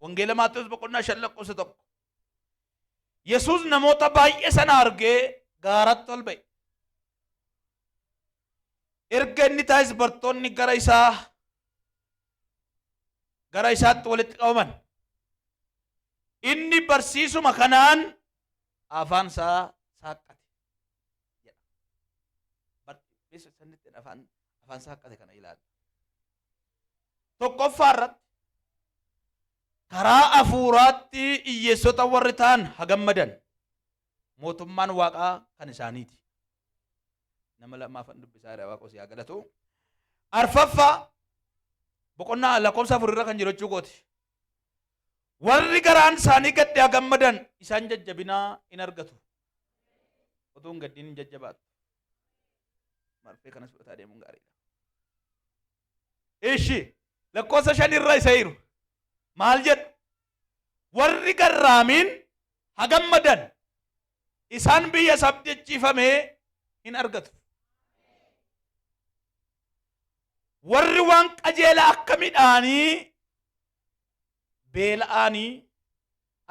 Wangeela Maatewos boqonnaa 5 lakkoofsa 1. Yesuus namoota baay'ee sana argee gaaratti ol ba'e. Erga inni taa'es bartoonni gara isaa gara isaatti walitti qabaman. Inni barsiisuma kanaan afaan isaa saaqqate jedha. Barsiisanitti afaan saaqqate kana ilaalla. Tokkoffaa irratti karaa hafuuraatti hiyyeessota warri ta'an haa gammadan. Mootummaan Waaqaa kan isaaniiti. Nama lammaafan dubbisaa jira, Waaqa si haa galatu. Arfaffaa, boqonnaa lakkoofsa 4 irra kan jiru jechuu kooti. Warri garaan isaanii gadde haa gammadan, isaan jajjabinaa in argatu. Utuu hin gaddiin hin jajjabaatu. Marfee kanas fudhataa deemuun gaariidha. Ishi lakkoofsa 5 irra isa jiru maal jedhu? Warri garraamiin haa gammadan, isaan biyya sabdachiifamee hin argatu. Warri waan qajeelaa akka midhaanii beela'anii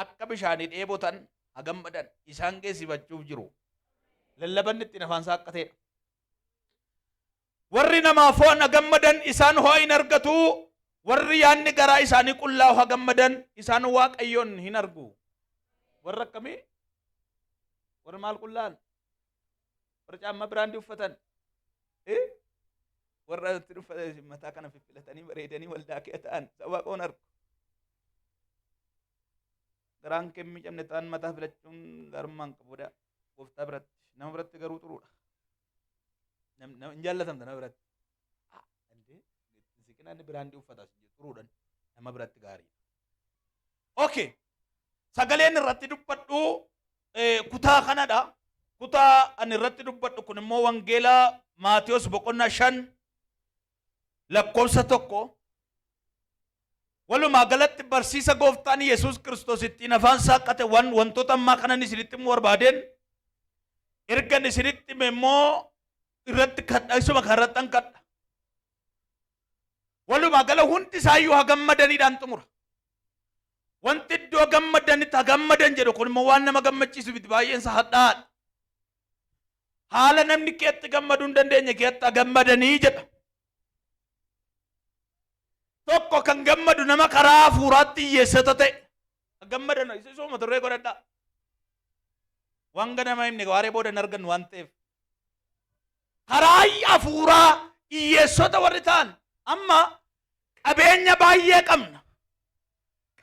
akka bishaanii dheebotan haa gammadan, isaan geessifachuuf jiru. Lallabanni ittiin afaan saaqqateedha. Warri namaaf ho'an haa gammadan, isaan ho'a hin argatu. Warri yaadni garaa isaanii qullaa'u haa gammadan, isaan Waaqayyoon hin argu. Warra akkamii? Warri maal qullaa'an? Warra caammaa biraandii uffatan. Warra itti uffatan mataa kana fiffilatanii bareedanii waldaa kee ta'an isa Waaqoon argu. Garaan kee miicamne ta'an mataa filachuun gaarummaa hin qabudha. Gooftaa biratti, nama biratti garuu xuruudha. Hin jaallatamta nama biratti. Siqinaan biraandii uffata xuruudhaan nama biratti gaarii. Okay. Sagaleen irratti dubbadhu kutaa kanadha. Kutaa ani irratti dubbadhu kun immoo Wangeelaa Maatiyos boqonnaa 5 lakkoofsa 1. Walumaa galatti barsiisa gooftaan Yesuus Kiristoos ittiin afaan saaqqate wantoota ammaa kanan isinitti himuu barbaadeen ergan isinitti hime immoo irratti kadha, isuma kan irratti kadha. Walumaa gala hundi isaayyuu haa gammadaniidhaan xumura. Wanti iddoo gammadanitti haa gammadan jedhu kun immoo waan nama gammachiisu miti, baay'een isaa hadhaadha. Haala namni keetti gammaduu hin dandeenye keetti haa gammadanii jedha. Tokko kan gammadu nama karaa hafuuraatti hiyyeessota ta'e. Gammadan isuma turree godhadhaa. Waan ganama himne waaree booda hin argannu waan ta'eef. Karaa hafuuraa hiyyeessota warri ta'an, amma qabeenya baay'ee qabna.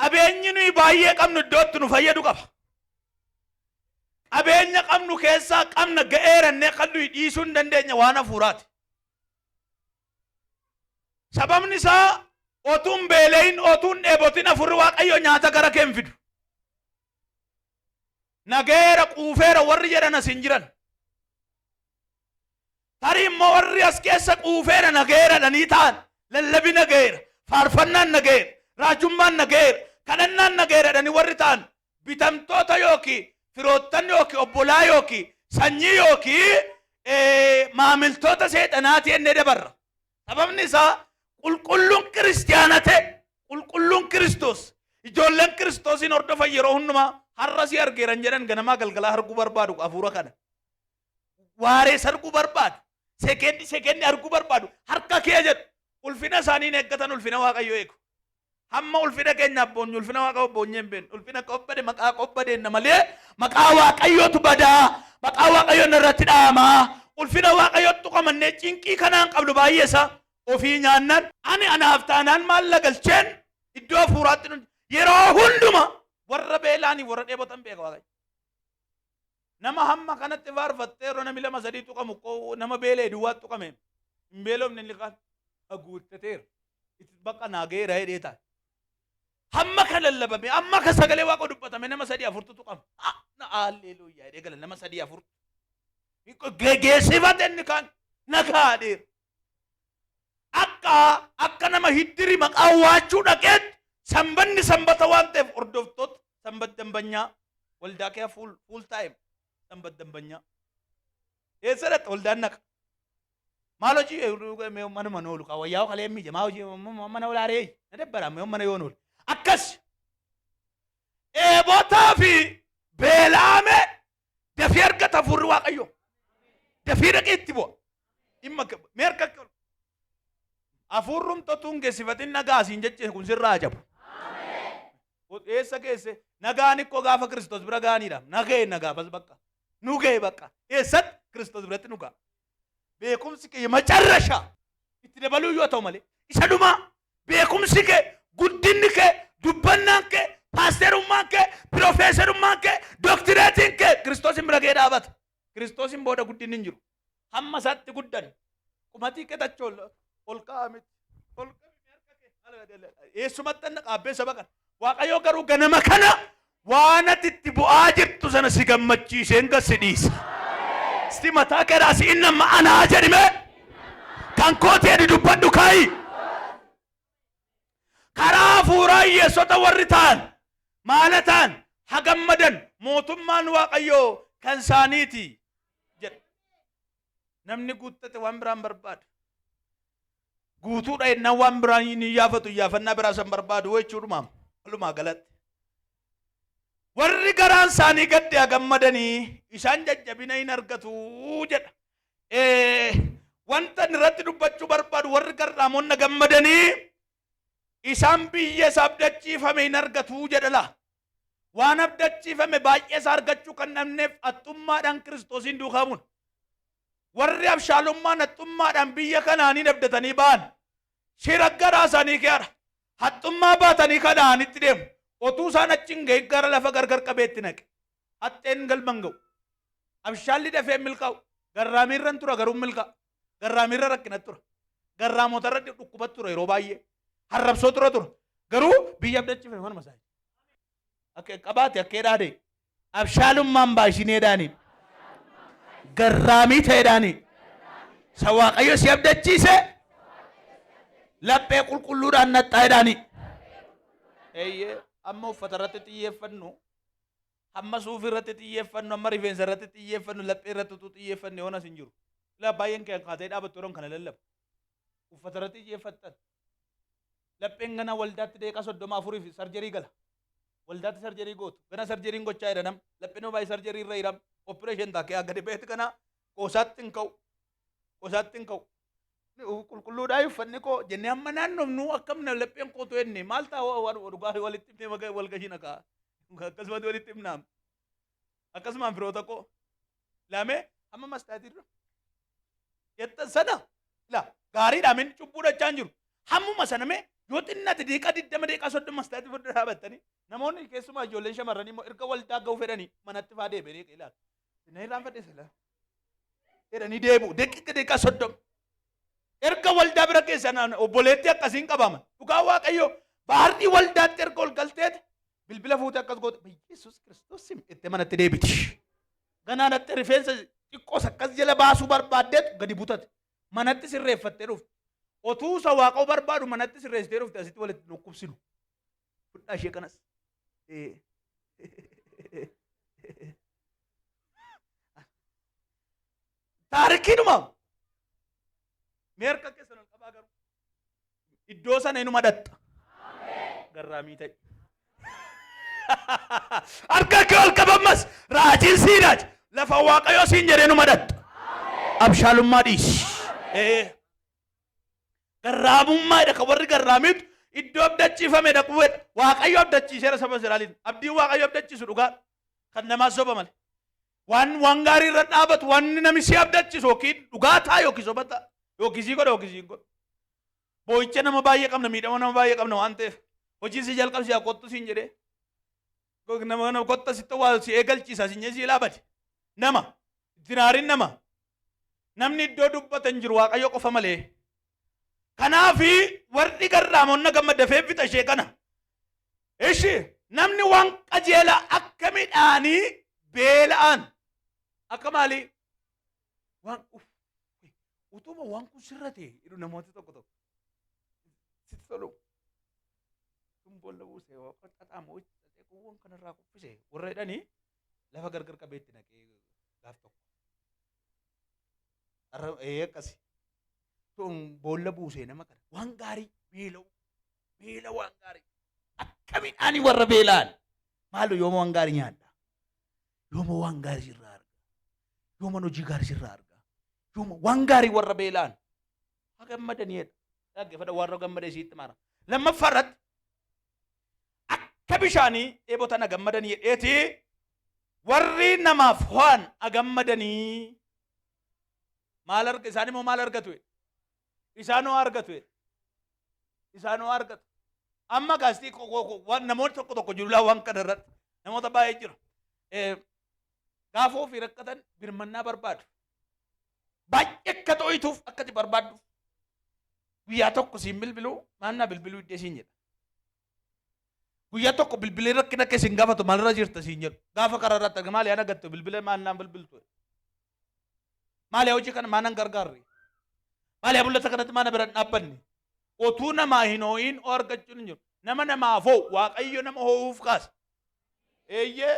Qabeenyi nuyi baay'ee qabnu iddoo itti nu fayyadu qaba. Qabeenya qabnu keessaa qabna ga'eerannee kan nuyi dhiisuu hin dandeenye waan hafuuraati. Sababni isaa otuun beela'in, otuun dheebotin hafuurri Waaqayyoo nyaata gara kee hin fidu. Nagayeera, quufeera warri jedhan as hin jiran. Tarii immoo warri as keessa quufeera, nagayeera dhanii ta'an, lallabi nagayeera, faarfannaan nagayeera, raajummaan nagayeera, kadhannaan nagayeera dhanii warri ta'an bitamtoota yookiin firoottan yookiin obbolaa yookiin sanyii yookiin maamiltoota seexanaati jennee dabarra. Sababni isaa qulqulluun kiristiyaana ta'e, qulqulluun Kiristoos, ijoolleen Kiristoosiin hordofan yeroo hundumaa har'a si argeeran jedhan ganamaa galgalaa arguu barbaadu hafuura kana. Waarees arguu barbaadu. Sekendi sekendi arguu barbaadu. Harka kee jedhu. Ulfina isaanii hin eeggatan, ulfina Waaqayyoo eegu. Hamma ulfina keenyaaf boonyu ulfina Waaqa boonyee hin beeknu. Ulfina qobbade maqaa qobbadeenna malee maqaa Waaqayyootu badaa. Maqaa Waaqayyoon irratti dhaamaa. Ulfina Waaqayyootu tuqamannee cinqii kanaan qabnu baay'ee isaa ofii nyaannan. Ani anaaf taanaan maal lagalcheen iddoo hafuuraatti yeroo hunduma warra beelaanii warra dheebotan beeka Waaqayyo. Nama hamma kanatti faarfattee yeroo namni lama sadii tuqamu nama beela'e duwwaa tuqame hin beelofne, inni kaan haguuttateera. Bakka naa ga'eera jedhee ta'a. Hamma kan lallabame, hamma kan sagalee Waaqa dubbatame nama sadii afurtu tuqama. Na haalleluuyaa jedhee gala nama sadii afurtu. Geessifate inni kaan nagaa dheera. Akka nama hiddiri maqaa waachuu dhaqeetti sanbanni sanbata waan ta'eef hordoftoota sanbat dambanyaa waldaa kee full time sanbat dambanyaa. Eessa dhaqxa? Waldaan naqa. Maal hojii manuma oolu qaba wayyaa kalee miija maa hojii mana olaaree na dabbara mana yoon oolu. Akkas Dheebotaa fi beela'ame dafee argata hafuurri Waaqayyoo. Dafee dhaqee itti bu'a. Dhimma mee harka kee ol. Hafuurrumti utuu hin geessifatin nagaa siin jeche kun sirraa ajabu. Eessa geesse? Nagaan ikkoo gaafa Kiristoos bira ga'aniidha. Naga'e nagaafas bakka. Nu ga'e bakka. Eessatti? Kiristoos biratti nu ga'a. Beekumsi kee macarrasha itti dabaluu yoo ta'u malee isa dhumaa beekumsi kee, guddinni kee, dubbannaan kee, paasterummaan kee, piroofeeserummaan kee, doktireetiin kee Kiristoosin bira ga'ee dhaabata. Kiristoosin booda guddinni hin jiru. Hamma isaatti guddan. Qumatii kee tachi ol ol ka'a miti. Ol qabi harka kee. Eessumatti anna qaabbee saba kana. Waaqayyo garuu ganama kana waan ati itti bu'aa jirtu sana si gammachiiseen gad si dhiisa. Isti mataa keedhaa si inni amma anaa jedhime kan kooti jedhi dubbadhu kaa'i. Karaa hafuuraa hiyyeessota warri ta'an maala ta'an hagammadan mootummaan Waaqayyoo kan isaaniiti jedha. Namni guuttate waan biraan barbaada. Guutuudha jennaan waan biraan hin iyyaafatu iyyaafannaa biraa san barbaadu jechuudhumaam walumaa galatti. Warri garaan isaanii gadde haa gammadanii isaan jajjabina hin argatu jedha. Wanta inni irratti dubbachuu barbaadu warri garraamonna gammadanii isaan biyya isa abdachiifame hin argatu jedha laa. Waan abdachiifame baay'ee isaa argachuu kan dhabneef haxxummaadhaan Kiristoosiin duukaa buuna. Warri abshaalummaan haxxummaadhaan biyya kanaaniin abdatanii ba'an shira garaa isaanii keessa haxxummaa baatanii kanaanitti deemu. Otuu isaan achi hin gahin gara lafa gargar qabeetti naqe. Haxxeen galma hin ga'u. Abshaalli dafee hin milkaa'u. Garraamiirra hin tura garuu hin milkaa'a. Garraamiirra rakkina tura. Garraamotarra dhukkuba tura yeroo baay'ee. Harrabsoo tura tura. Garuu biyya abdachiifame manuma isaa. Akka qabaate akka hedhaade. Abshaalummaan baashinee hedhaani. Garraamii ta'edhaani. Isa Waaqayyo si abdachiise laphee qulqulluudhaan naxxaa jedhaani. Eeyyee amma uffata irratti xiyyeeffannu hamma suufii irratti xiyyeeffannu hamma rifeensa irratti xiyyeeffannu laphee irratti utuu xiyyeeffanne yoon as hin jiru. Ilaa baay'een kee kaatee dhaabattu yeroon kana lallabu. Uffata irratti xiyyeeffattan. Lapheen gana waldaatti daqiiqaa 34f sarjerii gala. Waldaatti sarjerii gootu. Gana sarjeriin gochaa jira nam. Lapheen nama baay'ee sarjerii irra jiram. Operation ta'a kee gadi ba'eeti kana qoosaatti hin ka'u. Qoosaatti hin ka'u. Qulqulluudhaa uffanni koo jennee amma naannofnu akkam na lapheen kootu jenne maal ta'a dhugaa walitti himnee wal gashina ka'a. Akkasumatti walitti himnaam. Akkasumaan firoota koo. Laamee amma mastaatii dura. Jettan sana la gaariidha min cubbuu dachaa hin jiru. Hammuma sana mee yoo xinnate daqiiqaa 20 daqiiqaa 30 mastaatii fuuldura dhaabattanii namoonni keessumaa ijoolleen shamarranii immoo erga waldaa ga'uu fedhanii manatti faa deebi'anii ilaalu. Na irraanfadhe sila. Jedhanii deebi'u daqiiqa daqiiqaa 30. Erga waldaa bira keessan obboleettii akkasiin qabaman. Dhugaa Waaqayyoo baarrii waldaatti erga ol galteeti bilbila fuutee akkas goote Yesuus Kiristoos sim itti manatti deebiti. Ganaa natti rifeensa xiqqoos akkas jala baasuu barbaaddeetu gadi butate. Manatti sirreeffattee dhufte. Otuu isa waaqoo barbaadu manatti sirreessitee dhufte asitti walitti dhukkubsinu. Fudhaa ishee kanas. Taarikiidhuma. Mee harka keessan ol qabaa garuu. Iddoo sana inuma dhaxxa. Garraamii ta'e. Harka kee ol qabammas raajiin sii raaji. Lafa Waaqayyo siin jedhee inuma dhaxxa. Abshaalummaa dhiisi. Ee. Garraamummaadha kan warri garraamiitu iddoo abdachiifame dhaqu jedha. Waaqayyo abdachiiseera saba Israa'eliin. Abdiin Waaqayyo abdachiisu dhugaa kan namaa soba malee. Waan waan gaarii irra dhaabatu waan namni si abdachiisu yookiin dhugaa ta'a yookiin soba ta'a yookiin sii godha yookiin sii hin godhu. Boo'icha nama baay'ee qabna miidhama nama baay'ee qabna waan ta'eef hojii si jalqabsiisa kottu siin jedhee nama nama kotta sitti waa si eegalchiisa siin jedhee si ilaabate nama itti nama namni iddoo dubbatan hin jiru Waaqayyo qofa malee. Kanaafi warri garraamonna gamma dafee fixa ishee kana. Ishi namni waan qajeelaa akka midhaanii beela'an akka maalii waan uff utuma waan kun sirra ta'e jedhu namooti tokko tokko sitti tolu. Kun boolla buuse xaxaama kuuwwan kanarraa kuffise warra jedhanii lafa gargar qabeetti naqee gaaf tokko. Arra ee akkasi. Tun boolla buusee nama kana waan gaarii beela'u beela waan gaarii akka midhaanii warra beela'an. Maaloo yooma waan gaarii nyaadha? Yooma waan gaarii sirraa arga? Yooma hojii gaarii sirraa arga? Yooma waan gaarii warra beela'an haa gammadanii jedha. Dhaggeeffadha warra gammadee sitti mara. Lammaffaa irratti akka bishaanii dheebotan haa gammadanii jedheeti warri namaaf ho'an haa gammadanii maal arga isaan immoo maal argatu jedhe? Isaan hoo argatu jedhe. Isaan hoo argatu. Amma gaastii namoonni tokko tokko jiru laa waan kana irratti namoota baay'ee jira. Gaafa ofii rakkatan birmannaa barbaadu. Baay'ee akka to'ituuf akka ati barbaadduuf. Guyyaa tokko siin bilbiluu maannaa bilbiluu iddee siin jedha. Guyyaa tokko bilbilee rakkina kee siin gaafatu maalirra jirta siin jedhu. Gaafa karaa irratti arga maali ana gattu bilbilee maannaan bilbiltu. Maali hojii kana maanan gargaarre? Maali mul'ata kanatti maana bira hin dhaabbanne? Otuu namaa hin hoo'in hoo argachuun hin jiru. Nama namaaf hoo'u Waaqayyo nama hoo'uuf kaasa. Eeyyee.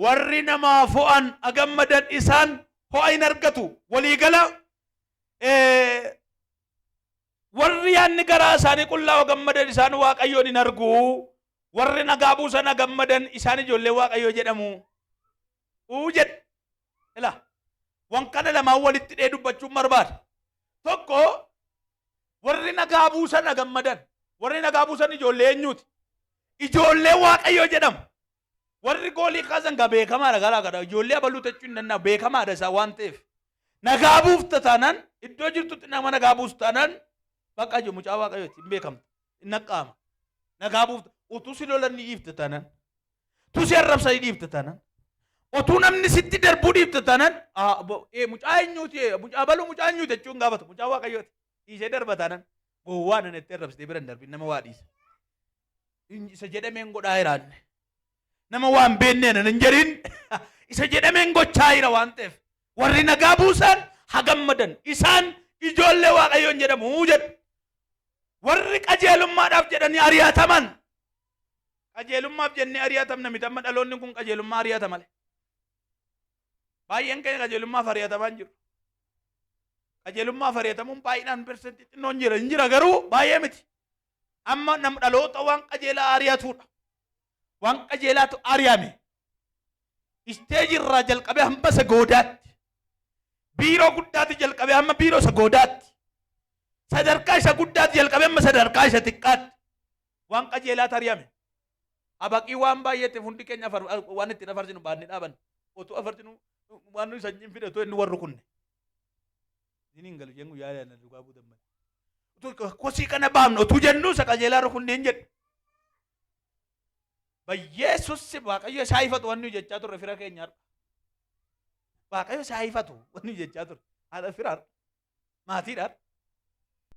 Warri namaaf ho'an agammadan isaan ho'a hin argatu. Waliigala warri yaadni garaa isaanii qullaa'u gammadan isaan Waaqayyoon hin argu. Warri nagaa buusan gammadan isaan ijoollee Waaqayyoo jedhamu. Uu jedhe. Ila wan kana lamaan walitti dhee dubbachuun barbaada. Tokko warri nagaa buusan gammadan. Warri nagaa buusan ijoollee eenyuuti? Ijoollee Waaqayyoo jedhamu. Warri goolii kaasan gaa beekamaadha garaa gara. Ijoollee abaluu jechuun hin danda'amu beekamaadha isaa waan ta'eef. Nagaa buufta taanaan iddoo jirtutti nama nagaa buustu taanaan bakka jiru mucaa Waaqayyooti hin beekamta. Hin naqqaama. Nagaa buufta utuu si lolan ni dhiifta taanaan. Utuu si arrabsan ni dhiifta taanaan. Utuu namni sitti darbuu dhiifta taanaan mucaa eenyuuti mucaa baluu mucaa eenyuuti jechuun gaafatu mucaa Waaqayyooti. Dhiisee darba taanaan gowwaa nan itti arrabsitee bira hin darbin nama waa dhiisa. Isa jedhameen godhaa jiraanne. Nama waan beenneen hin jedhin isa jedhameen gochaa jira waan ta'eef warri nagaa buusan haa gammadan isaan ijoollee Waaqayyoon jedhamu jedha. Warri qajeelummaadhaaf jedhanii ari'ataman qajeelummaaf jennee ari'atamna miti amma dhaloonni kun qajeelummaa ari'ata malee. Baay'een keenya qajeelummaaf ari'atamaa hin jiru. Qajeelummaaf ari'atamuun baay'inaan persentii xinnoon jira hin jira garuu baay'ee miti. Amma nam dhaloota waan qajeelaa ari'atuudha. Waan qajeelaatu ari'ame. Isteeji irraa jalqabee hamma isa goodaatti. Biiroo guddaati jalqabee hamma biiroo isa goodaatti. Sadarkaa isa guddaati jalqabee hamma sadarkaa isa xiqqaatti. Waan qajeelaatu ari'ame. Abaqii waan baay'eeteef hundi keenya waan ittiin afarsinu baannee dhaaban. Otuu afarsinu waan nuyi sanyiin fide otoo inni warri kunne. Inni hin galu jengu yaada na dhugaa buutan malee. Utuu kosii kana baafna utuu jennu isa qajeelaa rukunneen jedhu. Bayyeesus Waaqayyo isaa ifatu wanni nuyi jechaa turre fira keenya har'a. Waaqayyo isaa ifatu wanni nuyi jechaa turre haadha fira har'a. Maatiidha har'a.